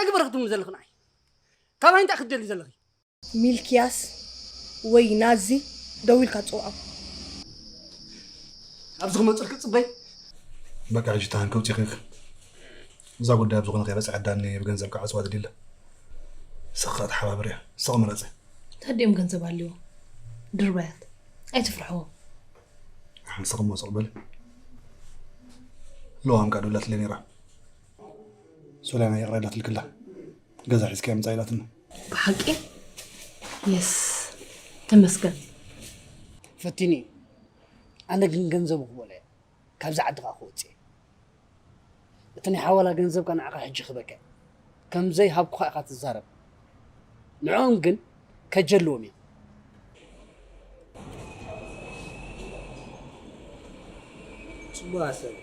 ግበር ክትብሉ ዘለኽን ኣይ? ካባይ እንታይ ክትደሊ ዘለኺ? ሚልክያስ ወይ ናዚ ደው ኢልካ ጽውዖ። ኣብዚ ክመጽልኪ ጽበይ። በቃ ሕጂ ታን ከውጺኺ። እዛ ጉዳይ ኣብ ዝኾነ ከይበጽሐ ዳኒ ብገንዘብ ክዓጽዋ ትደሊ። ንስኺ ተሓባበርያ። ንስኺ ምረጺ። እንታይ ድዮም ገንዘብ ኣልዎ? ድርባያት። ኣይትፍርሕዎም። ንስኺ እሞ ስቕ በሊ። ለዋም ቃ ዱላት ለኔራ። ሶልያና ይቕረ ኢላትልክላ። ገዛ ሒዝካያ ምጻእ ኢላትና። ብሓቂ? የስ። ተመስገን። ፈቲኒ፣ ኣነ ግን ገንዘቡ ክበልዖ እየ። ካብዚ ዓዲ ከኣ ክወጽእ እየ። እቲ ናይ ሓዋላ ገንዘብካ ንዓኻ ሕጂ ክበካ እየ። ከም ዘይሃብኩኻ ኢኻ ትዛረብ። ንዕኦም ግን ከጀልዎም እዮም። ጽቡቕ ኣሰብ።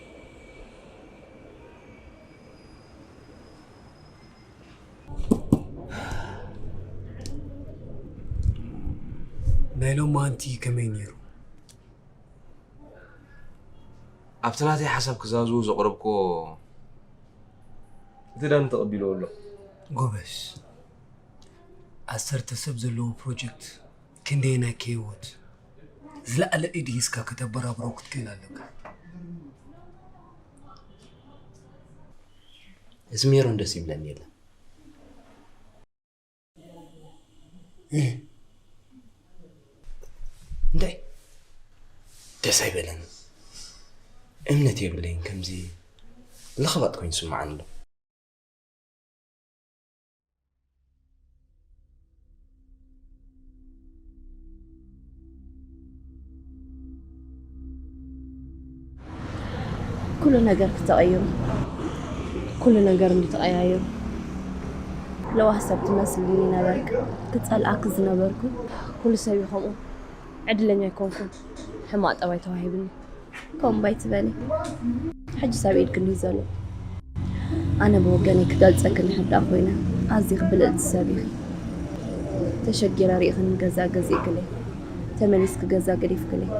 ናይ ሎማንቲ ከመይ ነይሩ? ኣብቲ ናተይ ሓሳብ ክዛዝቡ ዘቕረብክዎ እቲ ዳኒ ተቐቢልዎ ኣሎ። ጎበዝ። ዓሰርተ ሰብ ዘለዎ ፕሮጀክት ክንደየናይ ከይወት ዝለዓለ ኢድ ሒዝካ ከተበራብሮ ክትክእል ኣለካ። እዚ ሜሮን ደስ ይብለኒ የለን። እንታይ ደስ ኣይበለኒ። እምነት የብለይን። ከምዚ ለኽባጥ ኮይኑ ይስምዓኒ ኣሎ። ኩሉ ነገር ክተቐይሩ፣ ኩሉ ነገር እንዲ ተቐያይሩ፣ ለዋህ ሰብ ትመስልኒ ነበርክ፣ ክጸልኣክ ዝነበርኩ። ኩሉ ሰብ እዩ ከምኡ። ዕድለኛ ኣይኮንኩን፣ ሕማቕ ጠባይ ተዋሂብኒ። ከምኡ ኣይትበሊ። ሕጂ ሰብ ኢድ ክንዲ ዘሎ። ኣነ ብወገነይ ክገልጸኪ እንድሕር ደኣ ኮይነ፣ ኣዚኺ ብልጽቲ ሰብ ኢኺ። ተሸጊረ ርኢኽኒ ገዛ ገዚእክለይ፣ ተመሊስኪ ገዛ ገዲፍክለይ።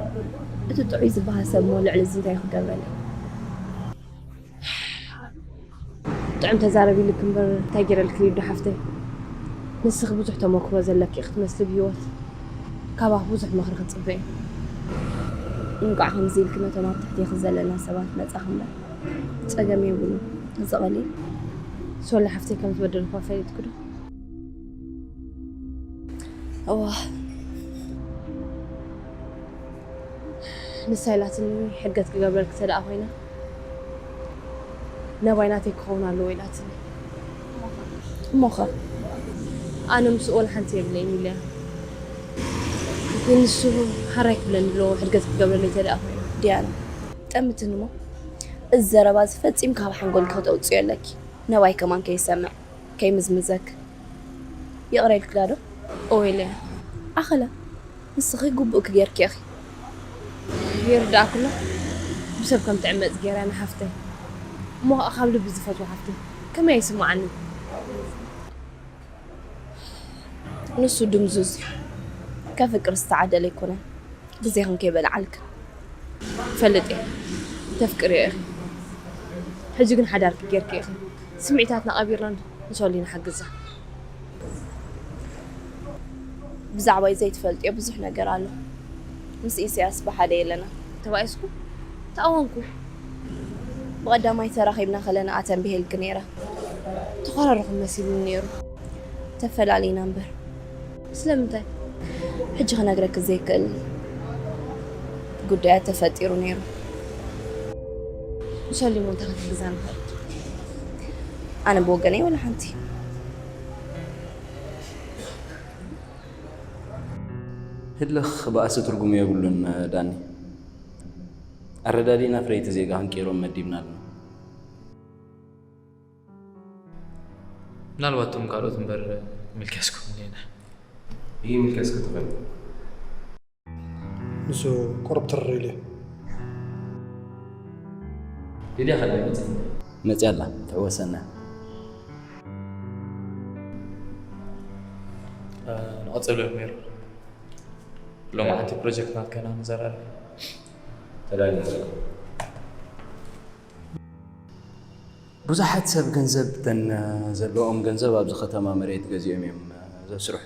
እቲ ጥዑይ ዝበሃል ሰብ እሞ ልዕሊ እዚ እንታይ ክገብረለይ? ጥዑም ተዛረቢ ኢልኪ እምበር እንታይ ገይረልኪ ሊዱ ሓፍተይ? ንስኺ ብዙሕ ተመክሮ ዘለኪ ኢኺ ትመስሊ ብህይወት። ካባኺ ብዙሕ ምኽሪ ክጽበ እየ። እንቋዕ ከምዚ ኢልኪ ነቶም ኣብ ትሕቴኺ ዘለና ሰባት መጻኺ እምበር። ጸገም የብሉን። እዚ ቀሊል። ሶሊ ሓፍተይ ከም ዝበደልኳ ፈሊጥኪ ዶ? እዋ። ንሳ ኢላትኒ ሕድገት ክገብረልኪ ተደኣ ኮይና ናባይ ናተይ ክኸውን ኣለዎ ኢላትኒ። እሞኸ? ኣነ ምስኡ ወላ ሓንቲ የብለይን ኢለያ። ግን ንሱ ሓራይ ክብለኒ ኣለዎ ሕድገት ክገብረለይ ተደኣ ኮይና። ዲያና፣ ጠምትኒ እሞ፣ እዚ ዘረባ እዚ ፈጺምኪ ካብ ሓንጎልኪ ከተውጽዮ ኣለኪ። ነባይ ከማን ከይሰምዕ፣ ከይምዝምዘክ። ይቕረ ኢልክላ ዶ? እወ ኢለያ። ኣኸለ፣ ንስኺ ግቡእኪ ጌርኪ ኢኺ። ይርዳእኩ ኣሎ። ብሰብ ከም ትዕመጽ ጌራ ንሓፍተይ። እሞ ኸኣ ካብ ልቢ ዝፈትዋ ሓፍተይ ከመይ ኣይስምዓኒ? ንሱ ድምዙዝ እዩ። ከፍቅር ዝተዓደለ ኣይኮነን። ግዜኽን ከይበልዓልክን። ይፈልጥ እየ። ተፍቅርዮ ኢኺ። ሕጂ ግን ሓዳርኪ ጌርኪ ኢኺ። ስምዒታትና ቀቢርና ንሶሊ ንሓግዛ። ብዛዕባይ ዘይትፈልጥዮ ብዙሕ ነገር ኣሎ። ምስ ኢሳያስ ብሓደ የለና። ተባኢስኩ? ተኣወንኩ። ብቐዳማይ ተራኺብና ከለና ኣተንቢሄልኪ ነይረ። ተኾራረኹም መሲሉኒ ነይሩ። ተፈላሊና እምበር። ስለምንታይ? ሕጂ ክነግረኪ ዘይክእል ጉዳያት ተፈጢሩ ነይሩ። ንሶሊ እሞ እንታይ ክትሕግዛ ንኽእል? ኣነ ብወገነይ ወላ ሓንቲ። ህልኽ ባእሲ ትርጉም የብሉን ዳኒ። ኣረዳዲእና ፍረይቲ ዜጋ ክንቀይሮ መዲብና ኣለና። ምናልባት እቶም ካልኦት እምበር ሚልክያስ ክኸውን ኢና። ይህ ሚልክያስ ክትኽእል። ንሱ ቁሩብ ትርር ኢሉ እዩ። ሊድያ ካልእ መጽእ? መጽያ ኣላ፣ ትሕወሰና። እ፣ ንቐጽል ሜሮ። ሎማዓንቲ ፕሮጀክት ናትካ ኢና ንዘራረብ። ተዳሊና። ብዙሓት ሰብ ገንዘብ፣ ተን ዘለዎም ገንዘብ ኣብዚ ከተማ መሬት ገዚኦም እዮም ዘስርሑ።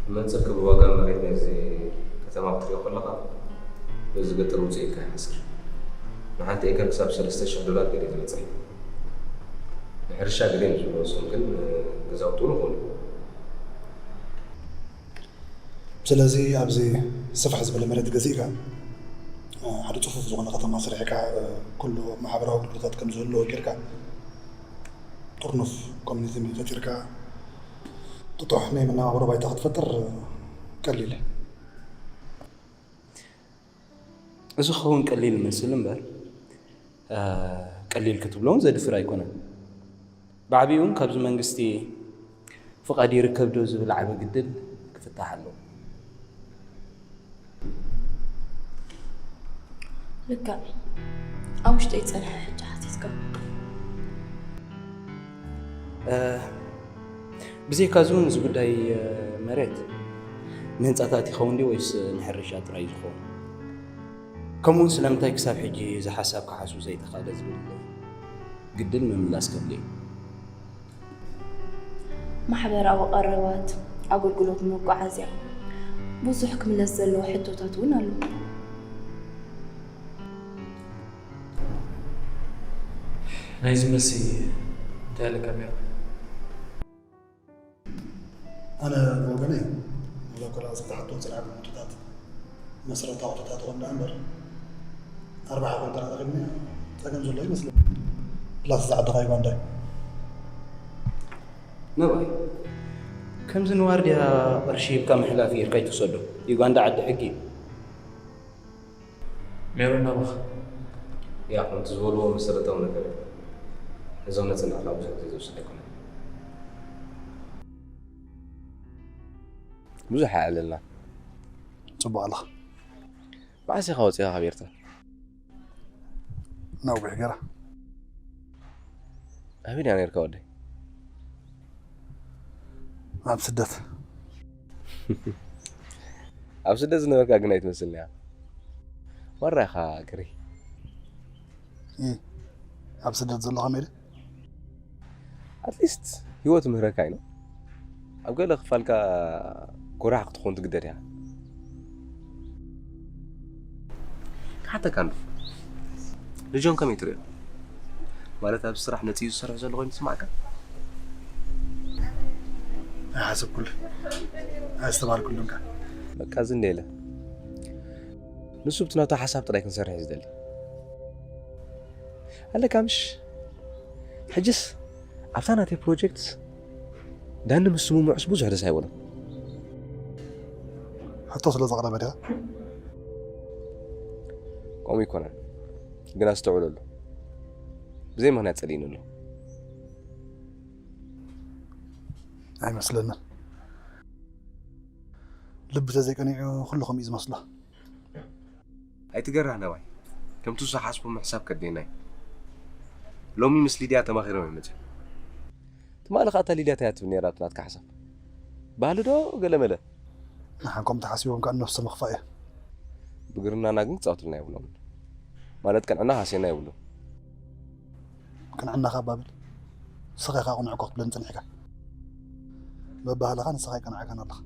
መንፅር ክብል ዋጋ መሬት ናይዚ ከተማ ክትሪኦ ከለኻ በዚ ገጠር ውፅእ ኢልካ ይሓስር። ንሓንቲ ኤከር ክሳብ ሰለስተ ሽሕ ዶላር ገለ ትበፅሕ። ንሕርሻ ገለ እዮም ዝብሉ ንሶም፣ ግን ገዛውቲ እውን ይኾኑ። ስለዚ ኣብዚ ስፍሕ ዝበለ መሬት ገዚእካ ሓደ ፅፉፍ ዝኾነ ከተማ ሰሪሕካ ኩሉ ማሕበራዊ ኣገልግሎታት ከም ዝህልዎ ጌርካ ጥርኑፍ ኮሚኒቲ ፈጢርካ ጥጡሕ ናይ መነባብሮ ባይታ ክትፈጥር ቀሊል። እዚ ክኸውን ቀሊል ይመስል እምበር ቀሊል ክትብሎ እውን ዘድፍር ኣይኮነን። ብዓቢኡ እውን ካብዚ መንግስቲ ፍቓድ ይርከብ ዶ ዝብል ዓቢ ግድል ክፍታሕ ኣለዎ። ልክዕ ኣብ ውሽጠይ ዝጸንሐ ሕጂ ሓቲትካ። ብዘይካዚ እውን እዚ ጉዳይ መሬት ንህንጻታት ይኸውን ድዩ ወይስ ንሕርሻ ጥራይ እዩ ዝኸውን? ከምኡውን ስለምንታይ ክሳብ ሕጂ እዚ ሓሳብ ክሓስቡ ዘይተኻእለ ዝብል ግድል ምምላስ ከድሊ እዩ። ማሕበራዊ ቀረባት፣ ኣገልግሎት መጓዓዝያ፣ ብዙሕ ክምለስ ዘለዎ ሕቶታት እውን ኣሎ። ናይዚ መልሲ እንታይ ኣለካ ሜሮን? ኣነ ብወገነይ ነዛ ቆልዓ ዝተሓቶ ዝረኣኹ ሕቶታት መሰረታዊ ሕቶታት ይኾን ደኣ እምበር ኣርባሓ ኮይንካ ረኺብናያ ጸገም ዘሎ ይመስለኒ። ፕላስ ዝዓደኻ ዩጋንዳ እዩ። ነባይ ከምዚ ንዋርድያ ቅርሺ ሂብካ ምሕላፍ ጌርካ ኣይትውሰዶ። ዩጋንዳ ዓዲ ሕጊ እዩ። ሜሮን ናባኻ። ያ ከምቲ ዝበልዎ መሰረታዊ ነገር እዩ። እዞም ነፅንዕካ ብዙሕ ግዜ ዝወስድ ኣይኮነን። ብዙሕ ኣየዕልልና። ጽቡቕ ኣለኻ። መዓስ ኢኻ ወፂኻ ካብ ኤርትራ? ነዊሕ ገይራ። ኣበይ ድያ ነርካ ወደይ? ኣብ ስደት። ኣብ ስደት ዝነበርካ ግን ኣይትመስልን ኢኻ። ዋራ ኢኻ ግሪ። እ፣ ኣብ ስደት ዘሎ ከመይ ድዩ? ኣትሊስት ህይወት ምህረካ ኢኖ ኣብ ገለ ክፋልካ ጎራሕ ክትኾን ትግደድ ኢኻ። ክሓተካ እንዶ ንጆን ከመይ ትሪኦ? ማለት ኣብዚ ስራሕ ነፂኡ ዝሰርሕ ዘሎ ኮይኑ ትስማዕካ? ኣይሓሰብኩሉ፣ ኣየስተብሃልኩሉን ከ። በቃ እዚ እንደ ኢለ ንሱ ብቲ ናቱ ሓሳብ ጥራይ ክንሰርሕ እዩ ዝደሊ። ኣለካ ምሽ? ሕጅስ ኣብታ ናተይ ፕሮጀክት ዳኒ ምስምምዑስ ብዙሕ ደስ ኣይበሎን። ሕቶ ስለ ዘቕረበ ዲኻ? ከምኡ ኣይኮነን፣ ግን ኣስተውዕለሉ። ብዘይ ምኽንያት ጸሊእኒ ኣሎ። ኣይመስለንን። ልቢ ተዘይቀኒዑ ኩሉ ከምኡ እዩ ዝመስሎ። ኣይትገራህ ነባይ፣ ከምቲ ዝሓስቦ ምሕሳብ ከድልየና እዩ። ሎሚ ምስ ሊድያ ተማኺሮም እዮም መፅዮም። ትማሊ ኸዓ እታ ሊድያ እንታይ እያ ትብል ነይራ ኣብቲ ናትካ ሓሳብ? ባህሊ ዶ ገለመለ? ንሓንኮም ተሓሲቦም ከዓ ነብሶም ምኽፋእ እዩ። ብግርናና ግን ክፃወቱልና የብሎምን። ማለት ቅንዕና ሃስየና የብሉን። ቅንዕናኻ ባብል ንስኻ ኢኻ ቅኑዕ እኮ ክትብለኒ ጸኒሕካ። በባህልኻ ንስኻ ኣይቀናዕካን ኣለኻ።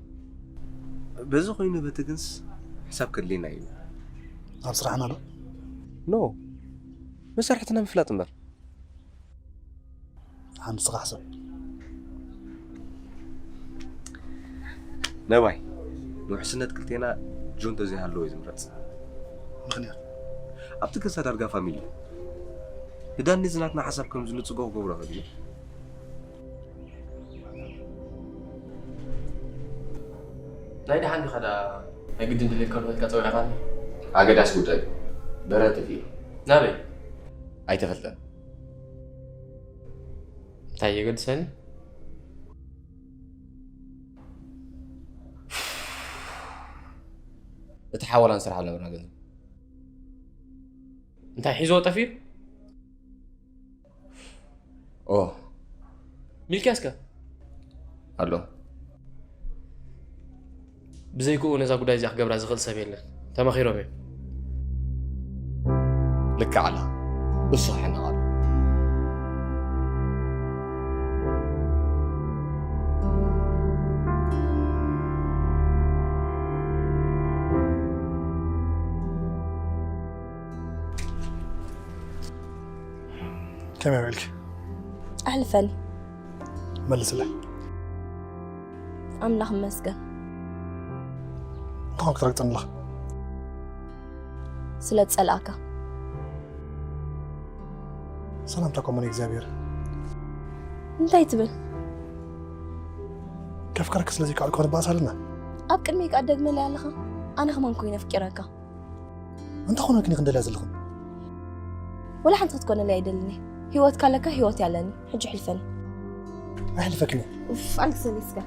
በዚ ኮይኑ በቲ ግንስ ሕሳብ ከድልየና እዩ። ኣብ ስራሕና ዶ? ኖ መሳርሕትና ምፍላጥ እምበር። ንስኻ ሕሰብ። ነባይ ንውሕስነት ክልቴና ጆን ተዘይሃለወ እዩ ዝምረፅ። ምኽንያት ኣብቲ ገዛ ዳርጋ ፋሚሊ እዩ። ንዳኒ እዚ ናትና ሓሳብ ከም ዝንፅጎ ክገብሮ ከቢሉ። ናይ ደሓን ዲኻ ደኣ ናይ ግድን ድሌትካ ዶ ኢልካ ጸዊዕካኒ? ኣገዳሲ ጉዳይ እዩ። በረኸት ጠፊኡ። ናበይ? ኣይተፈልጠን። እንታይ የገድሰኒ? እቲ ሓወላ ንሰርሓሉ ነበርና ገንዘብ። እንታይ ሒዝዎ ጠፊኡ? ኦ ሚልክያስ ከ? ኣሎ። ብዘይክኡ ነዛ ጉዳይ እዚኣ ክገብራ ዝኽእል ሰብ የለን። ተማኺሮም እዮም። ልክዕ ኣላ። እሱ ሕነቓሉ። ከመይ ውዒልኪ? ኣሕልፈኒ። መልስለይ። ኣምላኽ ይመስገን። እንታይ ክትረግፀኒ ኣለኻ? ስለ ዝጸልኣካ። ሰላምታ ኮመን እግዚኣብሔር። እንታይ ትብል? ከፍቅረኪ ስለ ዘይከኣልኩ ክንባኣስ ኣለና። ኣብ ቅድመይ ከኣ ደግመለይ ኣለኻ። ኣነ ከማን ኮይነ ኣፍቂረካ። እንታይ ኮነክኒ ክንደልያ ዘለኹ? ወላ ሓንቲ ክትኮነለይ ኣይደልን እየ። ህይወትካ ኣለካ፣ ህይወት ኣለኒ። ሕጂ ሕልፈኒ። ኣይሕልፈክን እየ። ኡፍ፣ ኣልክሰለይ እስከ።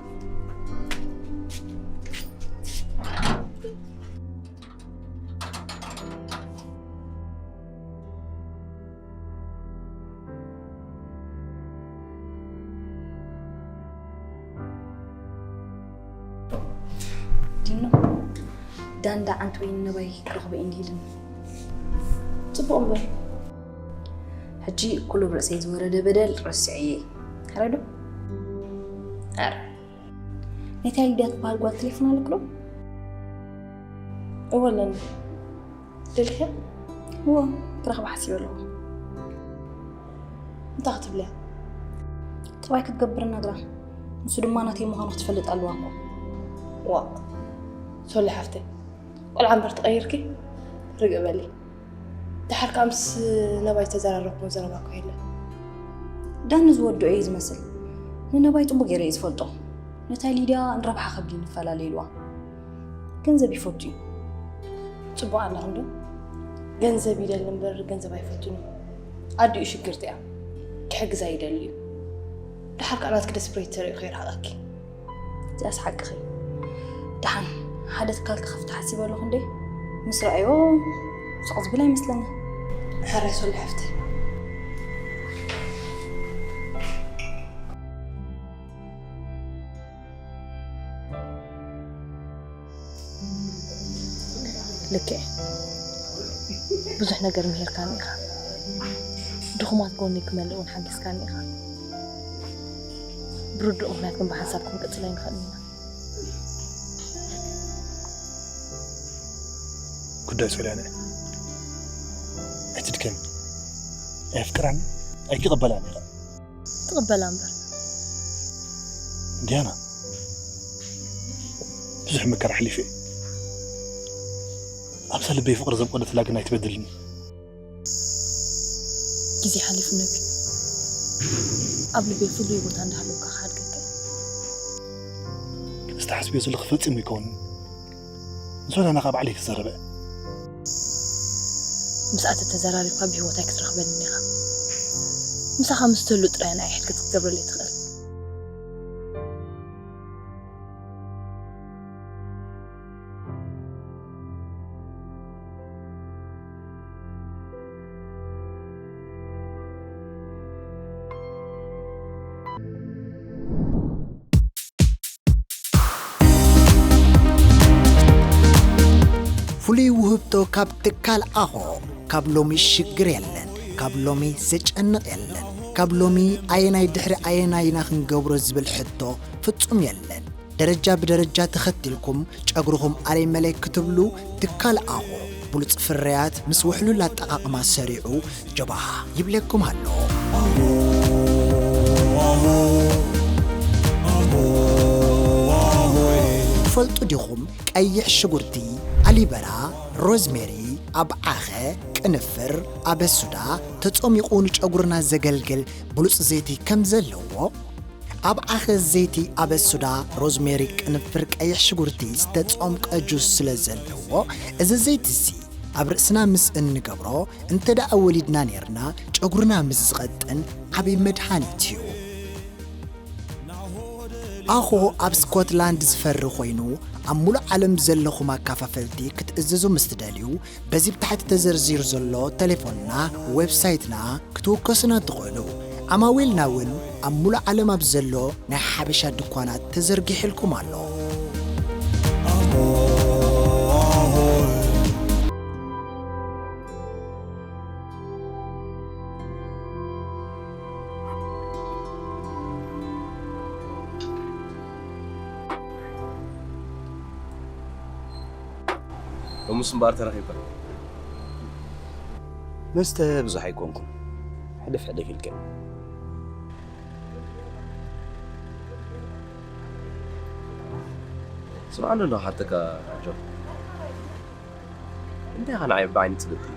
ዲኖ፣ ዳንዳ ዓንት ወይ ነባይ ክረኽቦ እየ ኢልኒ። ጽቡቕ እምበር። ሕጂ ኩሉ ኣብ ርእሰይ ዝወረደ በደል ረሲዐየ። ሕረ ዶ? ኣረ። ናይታ ሊድያ ትበሃል ጓል ቴሌፎን ኣለክ ዶ? እወ ኣለኒ። ደሊኽያ? እወ፣ ክረኽባ ሓሲበ ኣለኹ። እንታይ ክትብልያ? ጠባይ ክትገብር ነግራ። ንሱ ድማ ናተይ ምዃኑ ክትፈልጥ ኣለዋ እኮ። ዋእ፣ ሶሊ ሓፍተይ፣ ቆልዓ እምበር ትቐይርኪ? ርግእ በሊ። ደሓር ከኣ ምስ ነባይ ዝተዘራረብኩዎ ዘረባ እኮ የለን። ዳኒ ዝወድኦ እዩ ዝመስል። ንነባይ ጽቡቕ ገይረ እየ ዝፈልጦ። ነታ ሊድያ ንረብሓ ከብዲ ንፈላለ ኢልዋ። ገንዘብ ይፈቱ እዩ። ጽቡቕ ኣለኹም ዶ? ገንዘብ ይደሊ እምበር ገንዘብ ኣይፈቱን እዩ። ኣዲኡ ሽግርቲ እያ። ክሕግዛ ይደሊ እዩ። ደሓር ከኣ ናትኪ ደስፕሬት ተሪኡ ከይርሕቐኪ። እዚኣስ ሓቅኺ። ደሓን ሓደ ትካል ክኸፍት ሓሲበ ኣለኹ እንዴ። ምስ ረኣዮ ስቕ ዝብል ኣይመስለኒ። ሕራይ ሶሊ ሓፍተይ። ልክዕ፣ ብዙሕ ነገር ምሂርካኒ ኢኻ። ድኹማት ጎነይ ክመልእ እውን ሓጊዝካኒ ኢኻ። ብርዱእ ምኽንያት ግን ብሓንሳብ ክንቅጽል ኣይንኽእልን ኢና። ጉዳይ ሶልያና እያ። ኣይትድከሚ። ኣየፍቅራን ኣይክቕበላን ኢኻ። ትቕበላ እምበር። ዲያና፣ ብዙሕ መከራ ኣሕሊፈ እየ። ኣብዛ ልበይ ፍቕሪ ዘብቆለትላ ግን ኣይትበድልኒ። ግዜ ሓሊፉ ነቢ፣ ኣብ ልበይ ፍሉይ ቦታ እንዳሃለውካ ክሓድገካ እየ። እዚ ትሓስብዮ ዘለኺ ፈጺሙ ኣይከውንን። ንሶልያና ከኣ ባዕለይ ክዛረበ። ምስኣ ተተዘራሪብካ ብህይወት ኣይክትረኽበንን ኢኻ። ምሳኻ ምስ ትህሉ ጥራይ ንዓይ ሕድገት ክትገብረለይ ትኽእል። ፍሉይ ውህብቶ ካብ ትካል ኣኾ። ካብ ሎሚ ሽግር የለን፣ ካብ ሎሚ ዘጨንቕ የለን፣ ካብ ሎሚ ኣየናይ ድሕሪ ኣየናይ ኢና ክንገብሮ ዝብል ሕቶ ፍጹም የለን። ደረጃ ብደረጃ ተኸቲልኩም ጨጉርኹም ኣረይ መለይ ክትብሉ ትካል ኣኾ ብሉጽ ፍርያት ምስ ውሕሉል ኣጠቓቕማ ሰሪዑ ጀባሃ ይብለኩም ኣሎ። ትፈልጡ ዲኹም ቀይሕ ሽጉርቲ፣ ኣሊበራ፣ ሮዝሜሪ፣ ኣብዓኸ፣ ቅንፍር፣ ኣበሱዳ ተጾሚቑ ንጨጉርና ዘገልግል ብሉጽ ዘይቲ ከም ዘለዎ? ኣብዓኸ፣ ዘይቲ ኣበሱዳ፣ ሮዝሜሪ፣ ቅንፍር፣ ቀይሕ ሽጉርቲ ዝተጾምቀ ጁስ ስለ ዘለዎ እዚ ዘይቲ እዚ ኣብ ርእስና ምስ እንገብሮ እንተ ደኣ ወሊድና ኔርና ጨጉርና ምስ ዝቐጥን ዓቢ መድሃኒት እዩ። ኣኾ ኣብ ስኮትላንድ ዝፈሪ ኮይኑ ኣብ ሙሉእ ዓለም ዘለኹም ኣካፋፈልቲ ክትእዝዙ ምስ ትደልዩ በዚ ብታሕቲ ተዘርዚሩ ዘሎ ተሌፎንና ዌብሳይትና ክትውከሱና ትኽእሉ። ዓማዊልና እውን ኣብ ሙሉእ ዓለም ኣብ ዘሎ ናይ ሓበሻ ድኳናት ተዘርጊሕልኩም ኣሎ። ሎምስ እምበኣር ተረኺብካ። መስተ ብዙሕ ኣይኮንኩን። ሕልፍ ሕልፍ ኢልካ። ስምዓኒ ኣለኹ ሓተካ ጆን። እንታይ ኢኻ ንዓይ ብዓይኒ ትጽበ ትብል?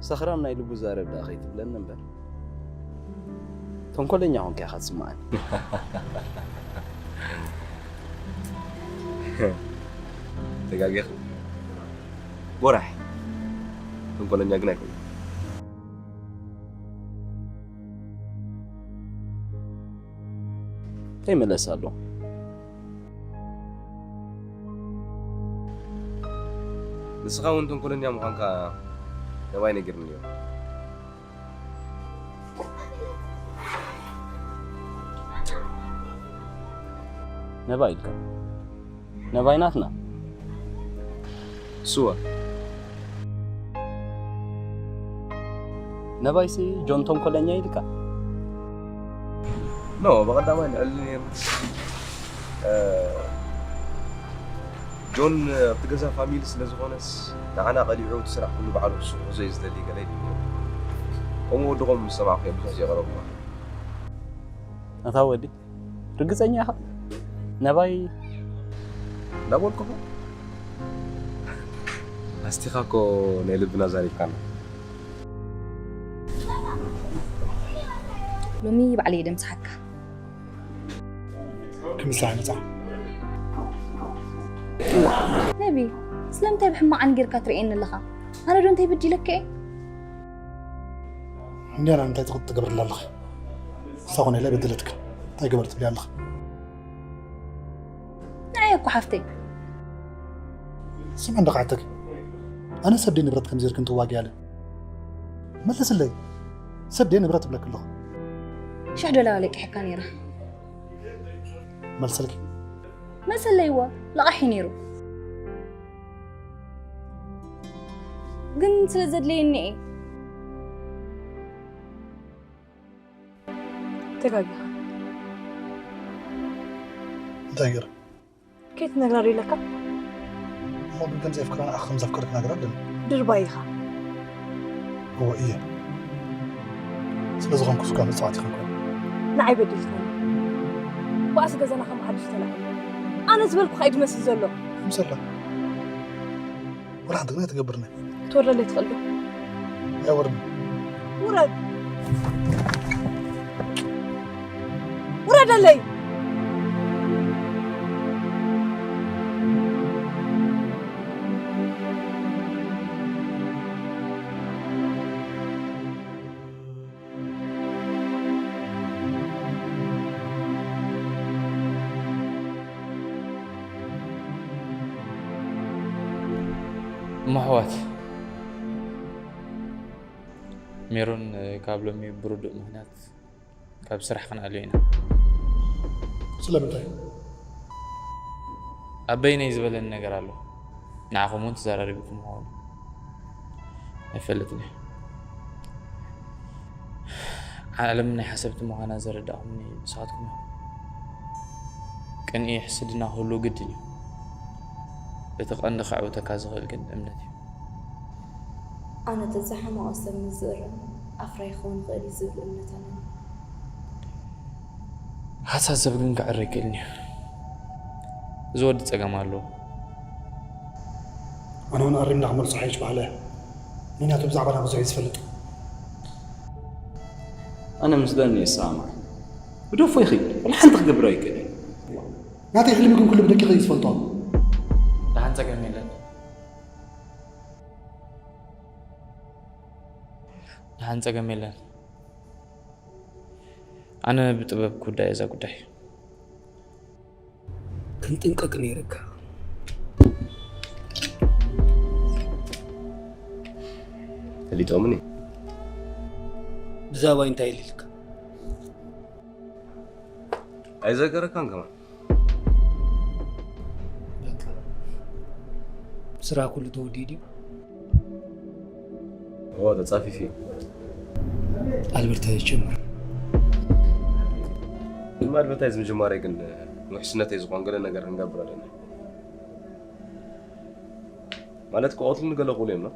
ሰኽራም ናይ ልቡ ዛረብ ደኣ ከይትብለኒ እምበር። ተንኮለኛ ኾንካ ኢኻ ትስምዓኒ። ተጋጊኻ። ጎራሕ። ተንኮለኛ ግን ኣይኮንኩን። እንታይ መለስ ኣሎ? ንስኻ እውን ተንኮለኛ ምዃንካ ነባይ ነጊርኒ እዩ። ነባይ ኢልካ? ነባይ ናትና። ስዋ። ነባይሲ ጆን ተንኮለኛ ኢልካ? ኖ፣ ብቐዳማይ ንዕሊ ነይሩ። እ፣ ጆን ኣብቲ ገዛ ፋሚሊ ስለ ዝኾነስ ንዓና ቀሊዑ እቲ ስራሕ ኩሉ ባዕሉ ክስርሖ ዘይ ዝደሊ ገለ ኢሉ። ከምኡ ወድቖም ምስ ሰማዕኩ እዮም ብዙሕ ዘይቐረቡና። ኣታ ወዲ፣ ርግጸኛ ኢኻ? ነባይ እንዳበልኩኻ? ኣስቲኻ እኮ ናይ ልብና ዛሪብካና። ሎሚ ባዕለይ እየ ደምስሓካ። ክምስራሕ መጻ። ነቢ፣ ስለምንታይ ብሕማቕ ዓይኒ ጌርካ ትርእየኒ ኣለኻ? ኣነ ዶ እንታይ በዲለካ እየ? እንዲያና እንታይ ትቕ-፣ ትገብርላ ኣለኻ? ንሳ ኮነ ኢላ በደለትካ። እንታይ ገበር ትብሊ ኣለኻ? ንዓይ እኮ ሓፍተይ። ስምዕ እንዶ ክሓተኪ። ኣነ ሰብ ድየ ንብረት ከም ዜርክን ትዋጊ ኣለ? መልስለይ። ሰብ ድየ ንብረት እብለኪ ኣለኹ? ሽሕ ዶላር ለቂሕካ ነይራ። መልሰልኪ? መሰለይዎ፣ ለቓሒ ነይሩ። ግን ስለ ዘድለየኒ እየ። ተጋጊኻ። እንታይ ገይረ? ከይትነግራ ዶ ኢለካ? እሞ ግን ከም ዘየፍቅራ ንዓኻ ከም ዘፍቀረ ክነግራ ኣለኒ። ድርባይ ኢኻ። እወ እየ። ስለ ዝኾንኩስ እኳ መጻወቲ ኣይኮንኩን። ንዓይ በዲልካኒ። ባእሲ ገዛና ከም ሓድሽ ተላዒሉ። ኣነ ዝበልኩኻ እዩ ዝመስል ዘሎ። ምሰላ። ወላ ሓንቲ ግን ኣይትገብርኒ። ክትወርደለይ ትኽእል ዶ? ኣይወርድን። ውረድ። ውረደለይ። እሞ ኣሕዋት፣ ሜሮን ካብ ሎሚ ብርዱእ ምኽንያት ካብ ስራሕ ክንኣልዮ ኢና። ስለምንታይ? ኣበይነይ ዝበለኒ ነገር ኣሎ። ንዓኹም እውን ተዘራሪብኩም ይኸውን። ኣይፈልጥን እየ። ዓለም ናይ ሓሰብቲ ምዃና ዘረዳእኹምኒ ንስኻትኩም ኢኹም። ቅንኢ፣ ሕስድና ክህሉ ግድን እዩ። እቲ ቀንዲ ከዕውተካ ዝኽእል ግን እምነት እዩ። ኣነ ተዝሓመቐ ሰብ ምስ ዝእረም ኣፍራይ ክኸውን ይኽእል እዩ ዝብል እምነት ኣለኒ። ሓሳብ ሰብ ግን ክዕረ ኣይክእልን እዩ። እዚ ወዲ ጸገም ኣለዎ። ኣነ እውን ኣሪምና ክመልሶ ሓይሽ ባህለ እያ። ምኽንያቱ ብዛዕባና ብዙሕ እዩ ዝፈልጥ። ኣነ ምስ ዳኒ ይሰማማዕ። ብደፎ ይኽይድ። ወላ ሓንቲ ክገብር ኣይክእልን። ናተይ ሕልሚ ግን ኩሉ ብደቂቕ እዩ ዝፈልጦ። ደሓን ጸገም የለን። ደሓን ጸገም የለን። ኣነ ብጥበብ ክውዳእ እየ እዛ ጉዳይ። ክንጥንቀቅ ነይርካ። ፈሊጦምኒ። ብዛዕባይ እንታይ ኢልልካ? ኣይዘከረካን ከማን። በቃ። ስራ ኩሉ ተወዲኡ ድዩ? እዎ፣ ተጻፊፊ። ኣልበርት ጀምር። ድማ ኣድቨርታይዝ ምጅማረይ ግን ውሕስነተይ ዝኾን ገለ ነገር ክንገብር ኣለና። ማለት ክቐትሉኒ ገለ ክብሉ እዮም፣ ነው?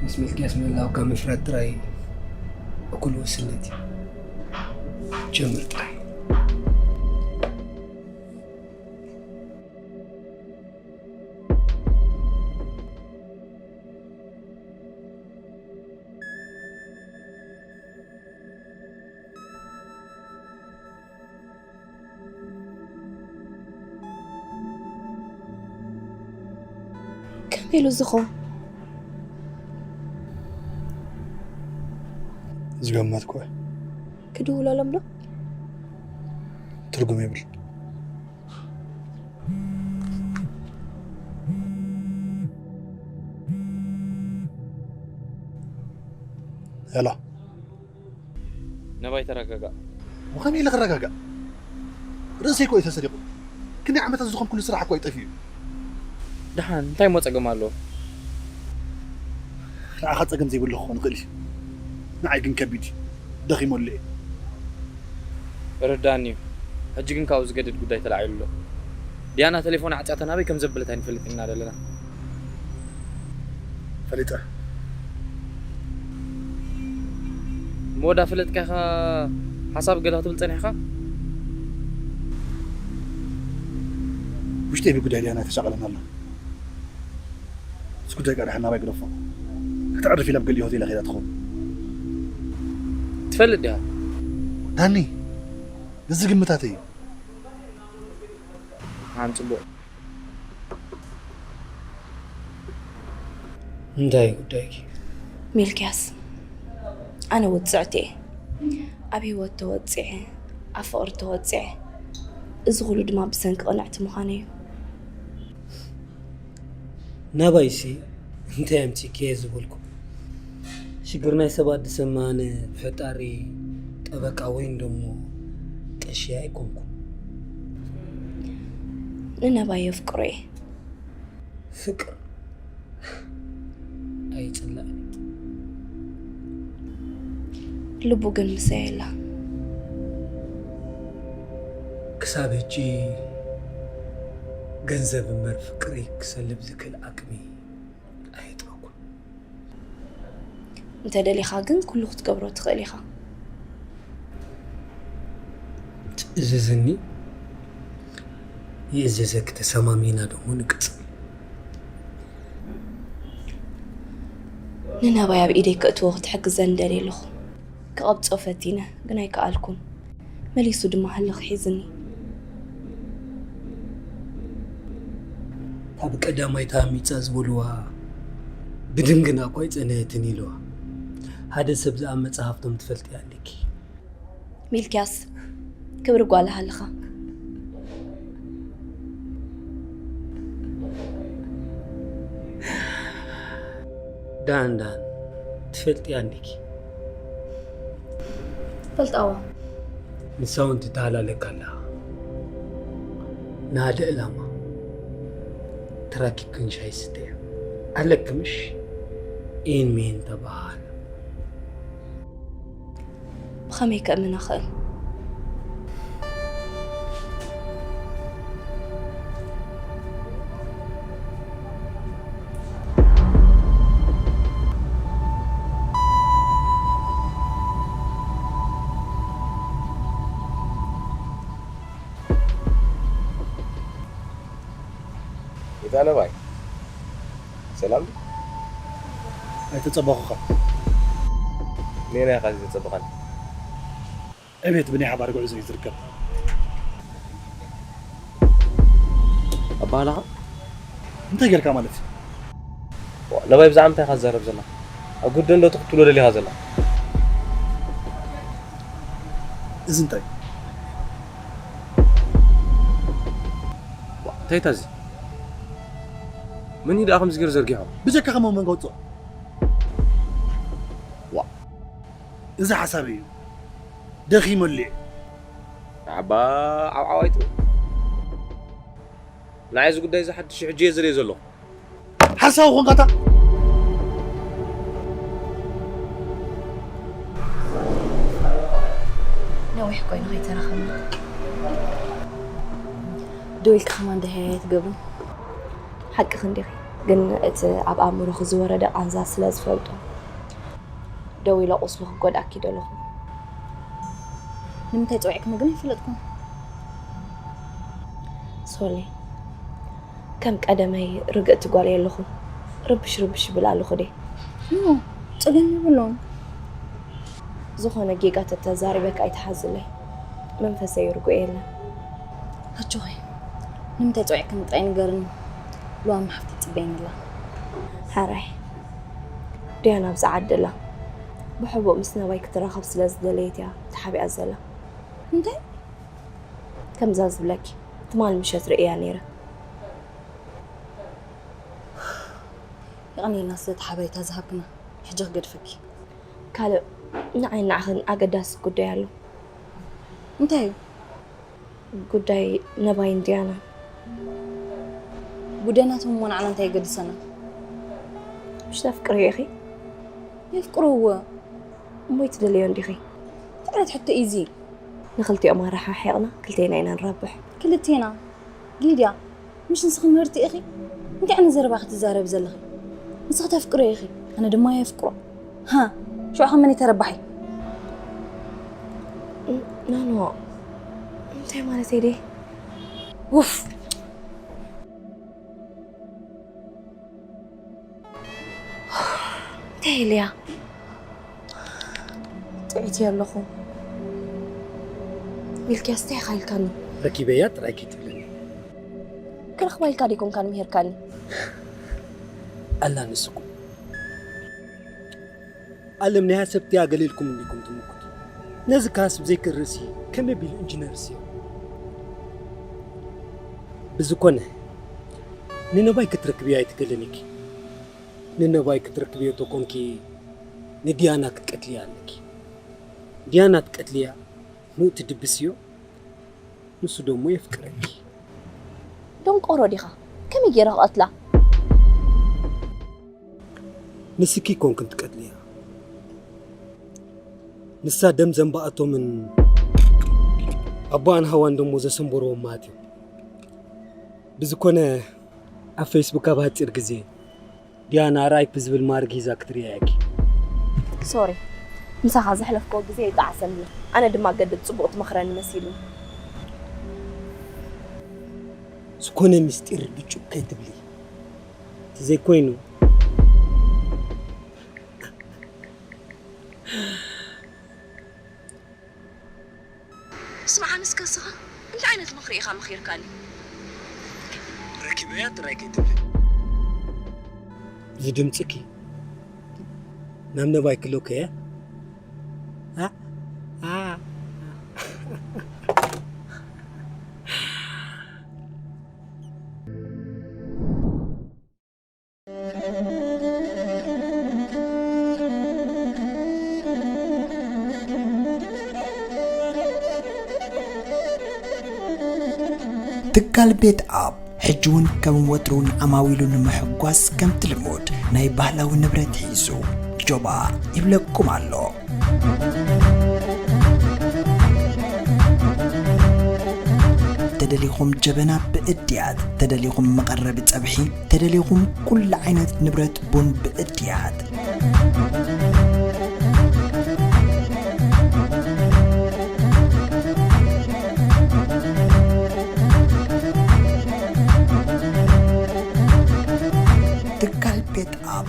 ምስ ሚልክያስ ምህላውካ ምፍራድ ጥራይ እኩል ውሕስነት እዩ። ጀምር ጥራይ። ከመይ ኢሉ ዝኸውን? ዝገመትኩ። ክድውለሎም ዶ? ትርጉም የብሉን። ሄሎ። ነባይ ተረጋጋእ። ወኸመይ ኢለ ክረጋጋእ? ርእሰይ እኮ እዩ ተሰሪቑ። ክንደይ ዓመታት ዝኾን ኩሉ ስራሕ እኮ እዩ ጠፊኡ። ደሓን እንታይ እሞ ጸገም ኣለዎ? ንዓኻ ጸገም ዘይብሉ ክኾን ይኽእል እዩ። ንዓይ ግን ከቢድ እዩ። ደኺመሉ እየ። ርዳኒ እዩ። ሕጂ ግን ካብኡ ዝገድድ ጉዳይ ተላዒሉ ኣሎ። ዲያና ቴሌፎን ዓጽያታ ናበይ ከም ዘበለት ኣይንፈልጥን ኢና ዘለና። ፈሊጠ። መወዳ ፈለጥካ ኢኻ ሓሳብ ገለ ክትብል ጸኒሕካ? ውሽጠይ ብጉዳይ ዲያና ተሻቐለና ኣሎ። እዚ ጉዳይ ቃ ደሓን ናባይ ግደፎ። ከተዕርፍ ኢላ ኣብ ገሊኡ ሆቴል ከይዳ ትኸውን። ትፈልጥ ዲኻ? ዳኒ፣ እዚ ግምታተይ እዩ። ሓን ጽቡቕ። እንታይ ጉዳይኪ? ሚልክያስ፣ ኣነ ውጽዕቲ እየ። ኣብ ህይወት ተወጺዐ፣ ኣብ ፍቕሪ ተወጺዐ። እዚ ኩሉ ድማ ብሰንኪ ቅንዕቲ ምዃነይ እዩ። ናባይሲ እንታይ ኣምጺእክዮ ዝበልኩ? ሽግር ናይ ሰባት ዝሰማነ ፈጣሪ ጠበቃ ወይን ደሞ ቀሺ ኣይኮንኩ። ንነባይ የፍቅሮ እየ። ፍቅር ኣይጽላእን። ልቡ ግን ምሳይ የላ። ክሳብ ሕጂ ገንዘብ እምበር ፍቅሪ ክሰልብ ዝክእል ዓቅሚ ኣይጥበኩን። እንተ ደሊኻ ግን ኩሉ ክትገብሮ ትኽእል ኢኻ። ትእዝዝኒ፣ ይእዘዘኪ፣ ተሰማሚና ደሞ ንቅጽል። ንነባይ ኣብ ኢደይ ክእትዎ ክትሕግዘኒ ደልየ ኣለኹ። ክቐብጾ ፈቲነ ግን ኣይከኣልኩን። መሊሱ ድማ ህልኽ ሒዝኒ። ካብ ቀዳማይ ተሃሚጻ ዝበልዋ ብድንግና እኳ ኣይጸነየትን ኢልዋ። ሓደ ሰብ ዝኣመጸ ሃብቶም ትፈልጥያ ኣለኪ። ሚልክያስ፣ ክብሪ ጓል ሃልኻ። ዳን ዳን ትፈልጥያ እንዲኪ። ፈልጣዋ። ንሳ እውን ትተሃላለካ ኣለኻ። ንሓደ ዕላማ ተራኪብክን ሻሂ ስተያ ኣለኪ ምሽ? ኢን ሚን ተበሃል። ብኸመይ ከእምና ኽእል? እዛ ነባይ ሰላም ዶ? ኣይተጸበኹኻ። ኔና ኢኻ ዘይተጸበኻኒ። ዕቤት ብናይ ሓባር ጉዕዞ እዩ ዝርከብ። ኣባህላኻ እንታይ ጌርካ ማለት እዩ? ነባይ ብዛዕባ እንታይ ኢኻ ትዛረብ ዘላ? ኣብ ጉደን ዶ ክትብሎ ደሊኻ ዘላ? እዚ እንታይ? እንታይ ታዚ? መን እዩ ደኣ ከምዚ ገይሩ ዘርጊሖ? ብጀካኻ መን መን ከውፅኦ? ዋ፣ እዚ ሓሳብ እዩ። ደኺመሉ እየ። ዓባ ዓብዓብ ኣይትበል። ንዓይ እዚ ጉዳይ እዚ ሓድሽ እዩ ሕጂ እየ ዝርእዮ ዘለኹ። ሓሳዊ ኾንካታ። ነዊሕ ኮይኑ ከይተራኸብና። ደው ኢልካ ከማን ደሃያ ትገብሩ። ሓቅኺ እንዲኺ፣ ግን እቲ ኣብ ኣእምሮኺ ዝወረደ ቃንዛ ስለ ዝፈልጦ፣ ደው ኢለ ቁስሉ ክጎድኣኪ ደለኹ። ንምንታይ ጸዊዕክኒ ግን ኣይፈለጥኩን። ሶሊ፣ ከም ቀደመይ ርግእቲ ጓል የለኹን። ርብሽ ርብሽ ይብል ኣለኹ ዴ። ኖ፣ ጸገም የብሉን። ዝኾነ ጌጋ ተተዛሪበካ ኣይትሓዝለይ። መንፈሰይ ርጉእ የለን። ኣጆኺ፣ ንምንታይ ጸዊዕክኒ ጥራይ ንገርኒ። ሉዋም ሓፍቲ ትጽበየኒ ኣላ። ሓራይ፣ ዲያና ኣብዚ ዓዲ ኣላ። ብሕቡእ ምስ ነባይ ክትራኸብ ስለ ዝደለየት እያ ተሓቢኣ ዘላ። እንታይ? ከምዛ ዝብለኪ፣ ትማል ምሸት ርእያ ነይረ። የቐንየልና ስለቲ ሓበሬታ ዝሃብክና። ሕጂ ክገድፈኪ። ካልእ ንዓይ ንዓኽን ኣገዳሲ ጉዳይ ኣሎ። እንታይ እዩ? ጉዳይ ነባይን ዲያናን። ጉዳይ ናቶም እሞ ንዓና እንታይ የገድሰና? ምሽ ተፍቅርዮ ኢኺ? የፍቅርዎ። እሞ ኣይትደልዮ እንዲኺ? እንታይ ዓይነት ሕቶ እዩ እዚ? ንኽልቲኦም ኣረሓሒቕና ክልቴና ኢና ንረብሕ። ክልቴና? ሊድያ፣ ምሽ ንስኺ ምህርቲ ኢኺ? እንታይ ዓይነት ዘረባ ክትዛረቢ ዘለኺ? ንስኺ ተፍቅርዮ ኢኺ፣ ኣነ ድማ የፍቅሮ። ሃ፣ ሽዑ ኸ መን እዩ ተረባሒ? ኖ፣ ኖ፣ እንታይ ማለተይ ድየ? ውፍ! እንታይ ኢልያ? ጥዕይቲ ኣለኹ። ሚልክያስ እንታይ ኢኻ ኢልካኒ? ረኪበያ ጥራይ ከይትብለኒ። ክረኽባ ኢልካ ደይኮንካን ምሄርካኒ? ኣላ ንስኩም። ዓለም ናይ ሓሰብቲ ኣገሊልኩም እንዲኩም ትምክቱ። ነዚ ክሓስብ ዘይክእል ርእሲ ከመይ ቢሉ ኢንጂነር ስዮ? ብዝኮነ፣ ንነባይ ክትረክብያ ኣይትገለኒኪ። ንነባይ ክትረክብዮ ተኮንኪ፣ ንዲያና ክትቀትልያ ኣለኪ። ዲያና ትቀትልያ፣ ንኡ ትድብስዮ፣ ንሱ ደሞ የፍቅረኪ። ደንቆሮ ዲኻ? ከመይ ገይረ ክቐትላ? ንስኪ ኮንክን ትቀትልያ። ንሳ ደም ዘንባኣቶምን ኣቦኣን ሃዋን ደሞ ዘሰንበርዎም ማለት እዩ። ብዝኮነ፣ ኣብ ፌስቡክ ኣብ ሓጺር ግዜ ዲያና ራይፕ ዝብል ማርግ ሂዛ ክትርእያ እያኪ። ሶሪ፣ ምሳኻ ዘሕለፍክዎ ግዜ ይጠዓሰኒ። ኣነ ድማ ገድል ጽቡቕ ትመኽረኒ መሲሉኒ። ዝኾነ ምስጢር ብጩቕ ከይትብሊ። እቲ ዘይኮይኑ። ስምዓኒ እስከ እስኻ፣ እንታይ ዓይነት ምኽሪ ኢኻ መኺርካኒ? ረኪበያ ጥራይ ከይትብሊ። እዚ ድምፅኪ ናብ ነባይ ክልከየ? ኣ፣ ኣ። ትካል ቤት ኣፕ ሕጂ እውን ከም ወትሩ ንዓማዊሉ ንምሕጓስ ከምቲ ልሙድ ናይ ባህላዊ ንብረት ሒዙ ጆባ ይብለኩም ኣሎ። ተደሊኹም ጀበና ብእድያት፣ ተደሊኹም መቐረቢ ጸብሒ፣ ተደሊኹም ኩሉ ዓይነት ንብረት ቡን ብእድያት። ትካል ቤት ኣፕ፣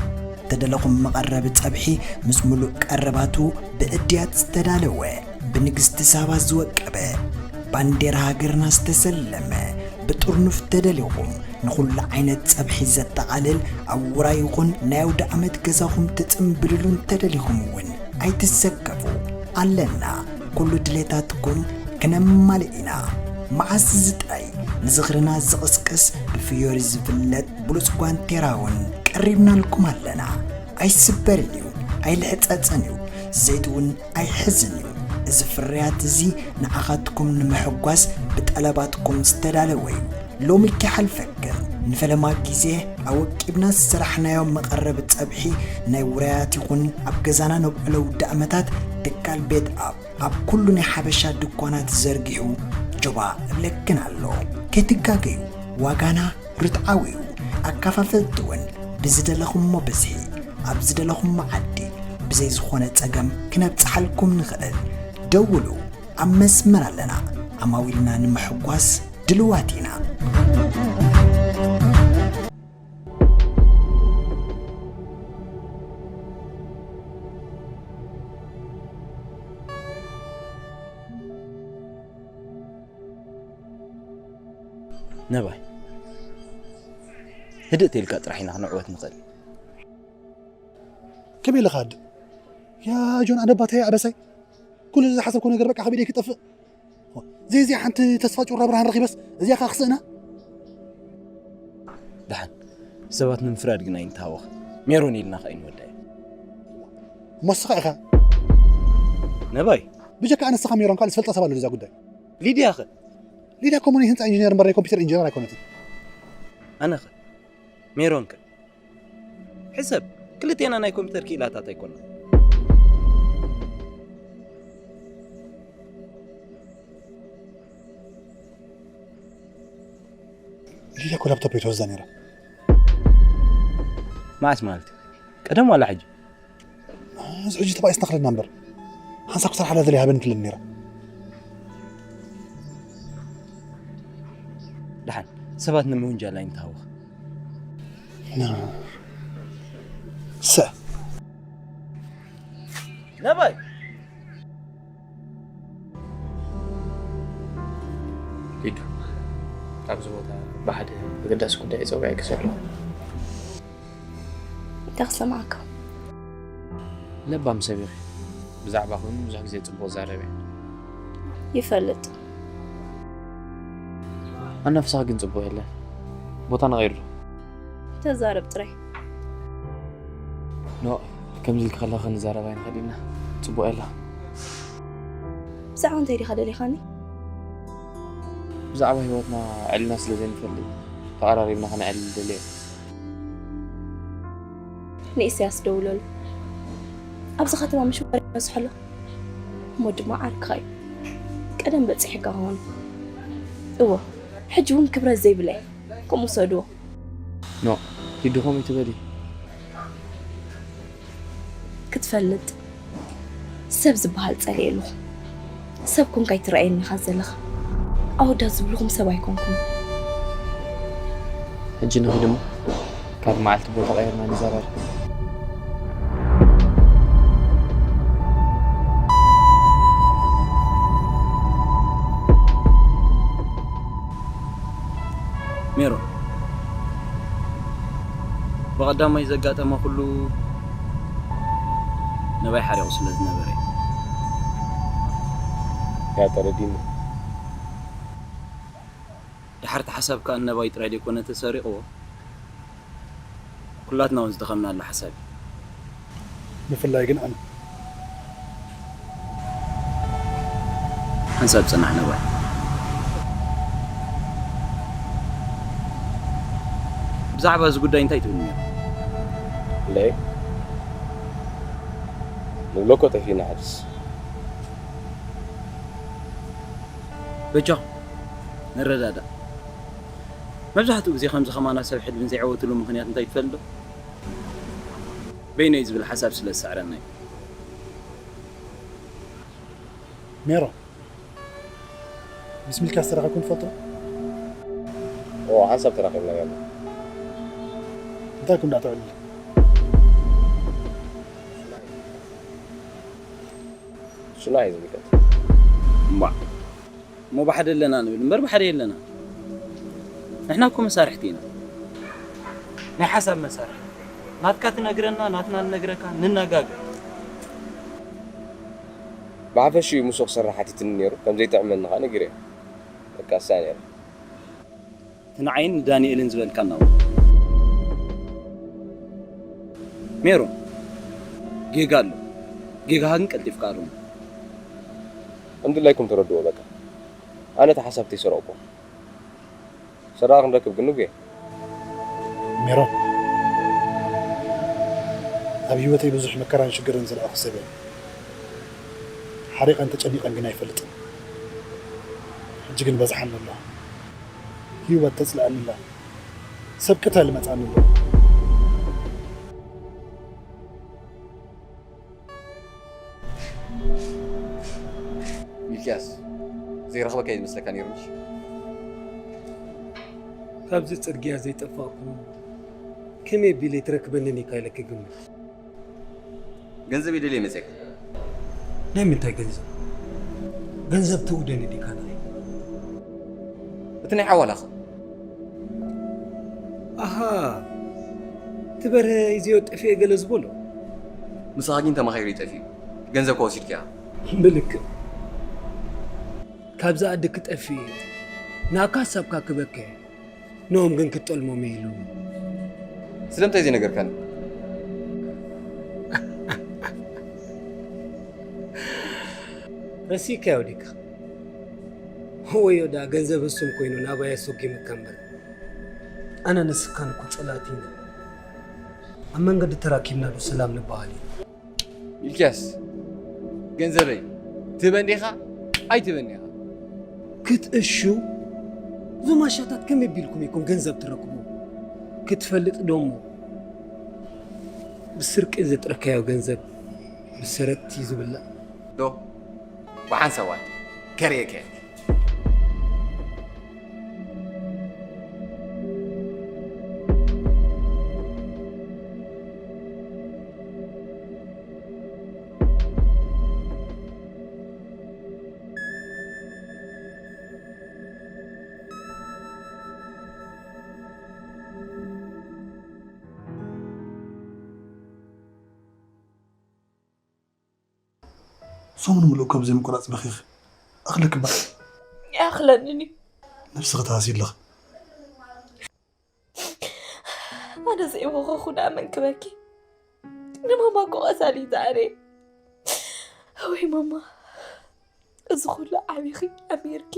ተደለኹም መቐረቢ ጸብሒ ምስ ምሉእ ቀረባቱ ብእድያት ዝተዳለወ፣ ብንግስቲ ሳባ ዝወቀበ፣ ባንዴራ ሃገርና ዝተሰለመ፣ ብጥርኑፍ ተደሊኹም ንኹሉ ዓይነት ጸብሒ ዘጠቓልል፣ ኣብ ውራይ ይኹን ናይ ኣውደ ዓመት ገዛኹም ትጽምብልሉ እንተደሊኹም እውን ኣይትሰከፉ። ኣለና፣ ኩሉ ድሌታትኩም ክነማልእ ኢና። መዓስ እዚ ጥራይ ንዝኽርና ዝቕስቅስ ብፍዮሪ ዝፍለጥ ብሉጽ ጓንቴራ እውን ቀሪብናልኩም ኣለና። ኣይስበርን እዩ፣ ኣይልሕጸጽን እዩ፣ ዘይቲ እውን ኣይሕዝን እዩ። እዚ ፍርያት እዚ ንዓኻትኩም ንምሕጓስ ብጠለባትኩም ዝተዳለወ እዩ። ሎሚ ከይሓልፈክን ንፈለማ ግዜ ኣወቂብና ዝሰራሕናዮ መቐረቢ ጸብሒ ናይ ውራያት ይኹን ኣብ ገዛና ነብዕሎ ውዳእመታት ትካል ቤት ኣብ ኣብ ኩሉ ናይ ሓበሻ ድኳናት ዘርጊሑ ጆባ እብለክን ኣሎ። ከይትጋገዩ፣ ዋጋና ርትዓዊ እዩ። ኣካፋፈልቲ እውን ብዝደለኹሞ ብዝሒ ኣብ ዝደለኹሞ ዓዲ ብዘይ ዝኾነ ጸገም ክነብጽሓልኩም ንኽእል። ደውሉ፣ ኣብ መስመር ኣለና። ዓማዊልና ንምሕጓስ ድልዋት ኢና። ነባይ፣ ህድእ ተይልካ ጥራሕ ኢና ክንዕወት ንኽእል። ከመይ ኢልኻ ኣደ? ያ ጆን፣ ኣነ ባተይ ኣበሳይ። ኩሉ ዝሓሰብኮ ነገር በቃ ከቢደይ ክጠፍእ። ዘይዚኣ ሓንቲ ተስፋ ጩራ ብርሃን ረኺበስ እዚኣ ኸዓ ክስእና? ደሓን፣ ሰባት ንምፍራድ ግን ኣይንተሃወኽ። ሜሮን ኢልና ኸዓ ኣይንወድኣ። እሞ ንስኻ ኢኻ። ነባይ። ብጀካ ኣነ ንስኻ ሜሮን ካልእ ዝፈልጦ ሰብ ኣሎ እዛ ጉዳይ? ሊድያ ኸ? ሊድያ እኮ ናይ ህንፃ ኢንጂነር እምበር ናይ ኮምፒውተር ኢንጂነር ኣይኮነትን። ኣነ ኸ? ሜሮን ከ? ሕሰብ፣ ክልቴና ናይ ኮምፒውተር ክኢላታት ኣይኮና። ሊድያ እኮ ላፕቶፕ እዩ ትወስዳ ነይራ። መዓስ ማለት? ቀደም ዋላ ሕጂ? እዚ ሕጂ ተባኢስና ክለና እምበር። ሓንሳብ ክሰርሓላ ደልያ ሃበኒ ትብለኒ ነይራ። ደሓን፣ ሰባት ንምውንጃል ኣይንተሃወኽ። ና። ሰ- ነባይ! ሊዱ፣ ኣብዚ ቦታ ብሓደ ኣገዳሲ ጉዳይ ጸዊዐ ክሰሉ። እንታይ ክሰምዓካ? ለባም ሰብ ኢኺ። ብዛዕባኺ እውን ብዙሕ ግዜ ጽቡቕ ዛረብ እየ። ይፈልጥ። ኣናፍሳኺ ግን ጽቡቕ የለን። ቦታ ንቐይር ዶ? ተዛረብ ጥራይ። ኖ፣ ከምዚ ኢልኪ ከለኺ ክንዛረብ ኣይንኽእል ኢና። ጽቡቕ የላ። ብዛዕባ እንታይ ዲኻ ደሊኻኒ? ብዛዕባ ህይወትና ኣዕሊልና ስለ ዘይንፈልጥ፣ ተቐራሪብና ከነዕልል ደልየ። ንኢሳያስ ደውለሉ። ኣብዚ ከተማ ምሽዋር ይበዝሖ ኣሎ። እሞ ድማ ዓርክኻ እዩ። ቀደም በጺሕካ ክኸውን። እወ፣ ሕጂ እውን ክብረት ዘይብለይ። ከምኡ ውሰድዎ። ኖ፣ ሊዱ ከምኡ ኣይትበሊ። ክትፈልጥ፣ ሰብ ዝበሃል ጸሊኤ ኣለኹ። ሰብ ኮንካ ኣይትረኣየኒ ኢኻ ዘለኻ። ኣወዳት ዝብልኹም ሰብ ኣይኮንኩምን። ሕጂ ንኺድ እሞ፣ ካልእ መዓልቲ ቦታ ቀይርና ንዘራረብ። ሜሮን፣ ብቐዳማይ ዘጋጠመ ኩሉ ነባይ ሓሪቑ ስለ ዝነበረ እዩ። ያ ተረዲኒ። ድሓር እቲ ሓሳብ ከኣ ነባይ ጥራይ ደይኮነ ተሰሪቕዎ፣ ኩላትና እውን ዝደኸምናሉ ሓሳብ እዩ። ብፍላይ ግን ኣነ። ሓንሳብ ጽናሕ ነባይ። ብዛዕባ እዚ ጉዳይ እንታይ ትብል ነይሩ? ለይ፣ ንብሎ እኮ ጠፊእና ሕድስ። በጃኹም፣ ንረዳዳእ። መብዛሕትኡ ግዜ ከምዚ ከማና ሰብ ሕልሚ ዘይዕወትሉ ምኽንያት እንታይ ትፈልጥ ዶ? በይነይ ዝብል ሓሳብ ስለ ዝስዕረና እዩ። ሜሮ፣ ምስ ሚልክያስ ተራኺብኩም ትፈልጡ? ኦ፣ ሓንሳብ ተራኺብና ኢና። እንታይ ኢልኩም ደኣ ተዕልሉ? ሽና እዩ ዝምልከት። እምባዕ። እሞ ብሓደ ኣለና ንብል እምበር ብሓደ የለና። ንሕና እኮ መሳርሕቲ ኢና። ናይ ሓሳብ መሳርሒ። ናትካ ትነግረና፣ ናትና ንነግረካ፣ ንነጋገር። ብሓፈሽኡ ምስ ክሰርሕ ሓቲትኒ ነይሩ፣ ከም ዘይጥዕመኒ ከኣ ነጊረዮ። በቃ እሳ ነይራ። እቲ ንዓይን ንዳንኤልን ዝበልካና እውን። ሜሮን፣ ጌጋ ኣሎ። ጌጋኻ ግን ቀልጢፍካ ኣርሞ። ከም ድላይኩም ተረድዎ በቃ። ኣነ እቲ ሓሳብ ተይሰረቕኩ። ሰረቓ ክንረክብ ግን ንጉየ። ሜሮን፣ ኣብ ህይወተይ ብዙሕ መከራን ሽግርን ዝረኣኹ ሰብ እየ። ሓሪቐን ተጨኒቐን ግን ኣይፈልጥን። ሕጂ ግን በዝሓኒ ኣሎ። ህይወት ተጽልኣኒ ኣላ። ሰብ ቅተል መጻኒ ኣሎ። ሚልክያስ፣ ዘይረኽበካ እዩ ዝመስለካ ነይሩ ምሽ? ካብዚ ጽርግያ ዘይጠፋእኩ ከመይ ቢለ ትረክበንን ኢካ ኢለ ክግምት። ገንዘብ የደልየ መፅእካ። ናይ ምንታይ ገንዘብ? ገንዘብ ትውደኒ ዲካ ንዓይ? እቲ ናይ ሓዋላኸ? ኣሃ፣ እቲ በርሀ ይዘዮ ጠፍኤ ገለ ዝበሎ? ምሳኻ ግን ተማኺሩ ይጠፍእ። ገንዘብ ከወሲድክያ። ብልክዕ ካብዛ ኣዲ ክጠፍእ ናካ ሳብካ ክበከ። ንኦም ግን ክትጠልሞም ኢሉ። ስለምንታይ ዘይነገርካኒ? ረሲእካዮ ዲካ? ወዮ ደኣ ገንዘብ ህሱም ኮይኑ ናባይ ኣሰጒምካ እምበር ኣነ ንስካን እኮ ጸላእቲ ኢና። ኣብ መንገዲ ተራኪብና ዶ ሰላም ንበሃል ኢና? ሚልክያስ፣ ገንዘበይ ትህበን ዲኻ ኣይትህበን ኢኻ? ክትእሹ? እዞም ኣሻታት ከመይ ቢልኩም ኢኩም ገንዘብ ትረክቡ? ክትፈልጥ ዶ እሞ ብስርቂ ዘጥረካዮ ገንዘብ ብሰረቅቲ ዝብላዕ? ዶ ብሓንሳብ ዋይ ከርእየካ እየ። ሰሙን ምሉእ እኮ ብዘይ ምቁራፅ በኺኺ። ኣኽለኪ እባ። ኣይኣኽለንን እዩ። ነብስኺ ትሃስዪ ኣለኺ። ኣነ ዘይበኸኹ ደኣ መን ክበኪ? ንማማ እኮ ቀታሊ ዝኣረየ። ወይ ማማ፣ እዚ ኩሉ ዓቢኺ ኣሚርኪ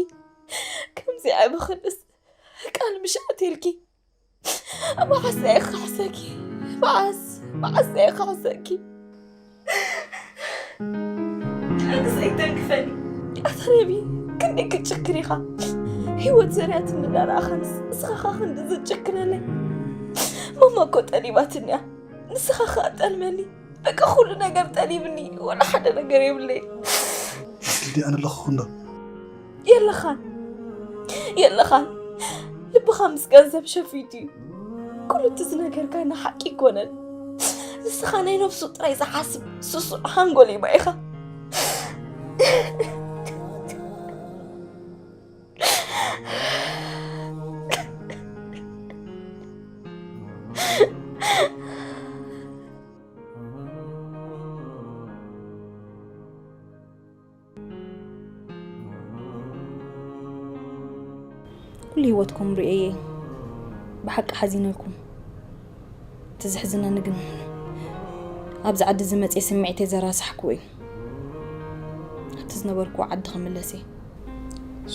ከምዚ ኣይበኽንስ ቃል ምሽ ኣትየልኪ። መዓስ እየ ክሕሰኪ? መዓስ መዓስ እየ ክሕሰኪ? ሓግዘይ ተንክፈኒ። ኣታ ነቢ ክንደይ ክትጭክን ኢኻ? ህይወት ዘርያትኒ እናረኣኻንስ እስኻ ኸ ክንድዚ ትጭክነለይ? ማማ እኮ ጠሊባትኒ እያ። ንስኻ ኸኣ ጠልመኒ። በቃ ኩሉ ነገር ጠሊብኒ፣ ወላ ሓደ ነገር የብለይ። ኣስሊ ኣነ ኣለኹ እንዶ። የለኻን የለኻን። ልብኻ ምስ ገንዘብ ሸፊቱ እዩ። ኩሉ እቲ ዝነገርካና ሓቂ ኣይኮነን። ንስኻ ናይ ነብሱ ጥራይ ዝሓስብ ስሱዕ ሓንጎል ኢኻ። ኩሉ ህይወትኩም ርእየየ፣ ብሓቂ ሓዚነልኩም። እቲ ዘሕዝነኒ ግን ኣብዚ ዓዲ እዚ መፅየ ስምዒተይ ዘራሳሕክዎ እዩ። ኣብቲ ዝነበርክዎ ዓዲ ክምለስ እየ።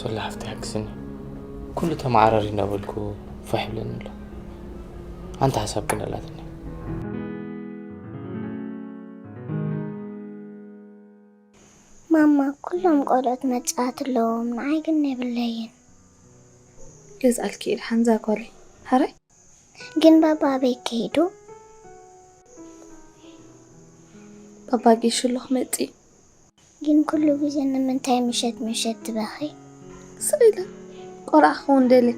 ሶላ ሓፍተይ ሓግዝኒ። ኩሉ ተመዓራሪ እናበልኩ ፋሕ ይብለኒ ኣሎ። ኣንታ ሓሳብ ግን ኣላትኒ። ማማ፣ ኩሎም ቆልዑት መጻወቲ ኣለዎም፣ ንዓይ ግን የብለይን። ገዝኣልኪ እየ ደሓን እዛ ጓለይ። ሕራይ? ግን ባባ ኣበይ ከይዱ? ባባ ጌሹ ኣሎ ክመጽእ እዩ። ግን ኩሉ ግዜ ንምንታይ ምሸት ምሸት ትበኺ? ስቕ ኢለ ቆልዓ ክኸውን ደልየ።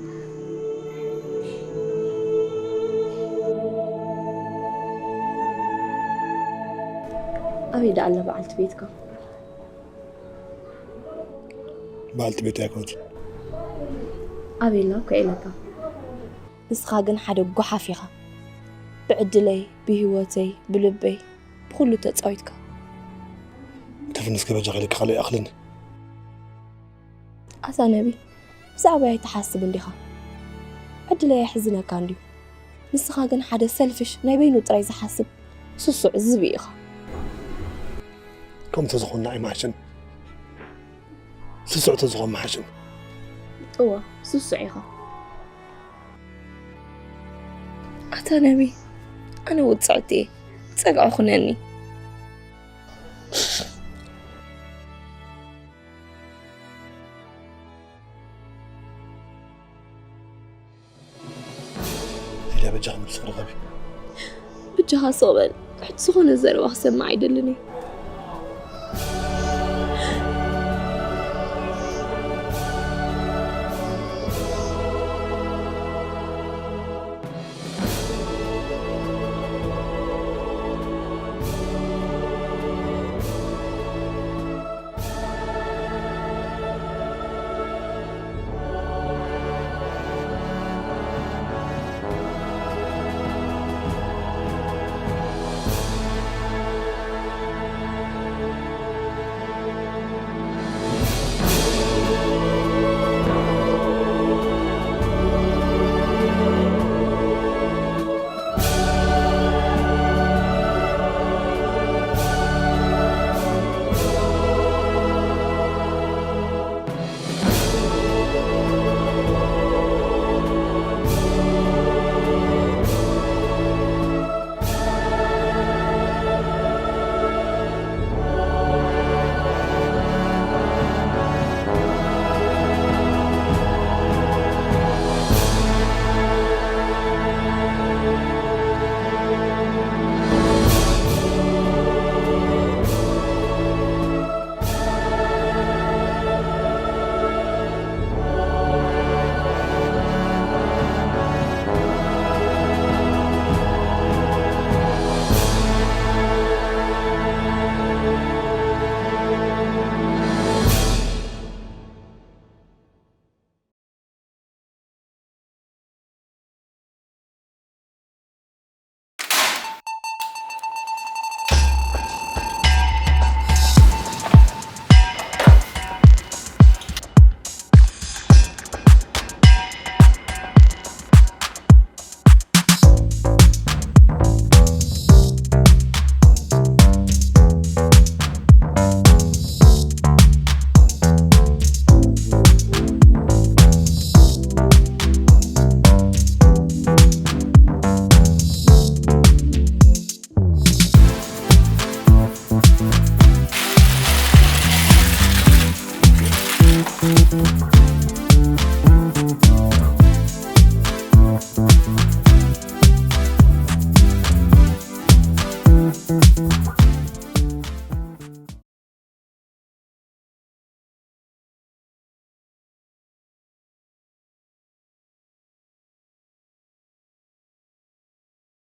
ኣበይ ደኣ ኣላ በዓልቲ ቤትካ? በዓልቲ ቤት ኣይኮነትን። ኣበይ ኣላ እኮ ኢለካ። ንስኻ ግን ሓደ ጓሓፍ ኢኻ። ብዕድለይ፣ ብህይወተይ፣ ብልበይ፣ ብኹሉ ተጻዊትካ። ተፍንስከ በጃ ከይለካ ካልእ ይኣኽለኒ። ኣታ ነቢ፣ ብዛዕባይ ኣይትሓስብ እንዲኻ። ዕድለይ ኣየሕዝነካ እንድዩ። ንስኻ ግን ሓደ ሰልፍሽ ናይ በይኑ ጥራይ ዝሓስብ ስሱዕ ዝብኢ ኢኻ። ከምኡ ተዝኾንና ኣይምሓሸን። ስሱዕ ተዝኾን ምሓሸን። እወ፣ ስሱዕ ኢኻ። ተነቢ፣ ኣነ ውጽዕቲ እየ። ጸግዒ ኩነኒ። ሊድያ፣ በጃኻ ነብስኺ ርኸቢ። ብጃኻ ስቕ በል። ሕጂ ዝኾነ ዘረባ ክሰምዕ ኣይደልን እየ።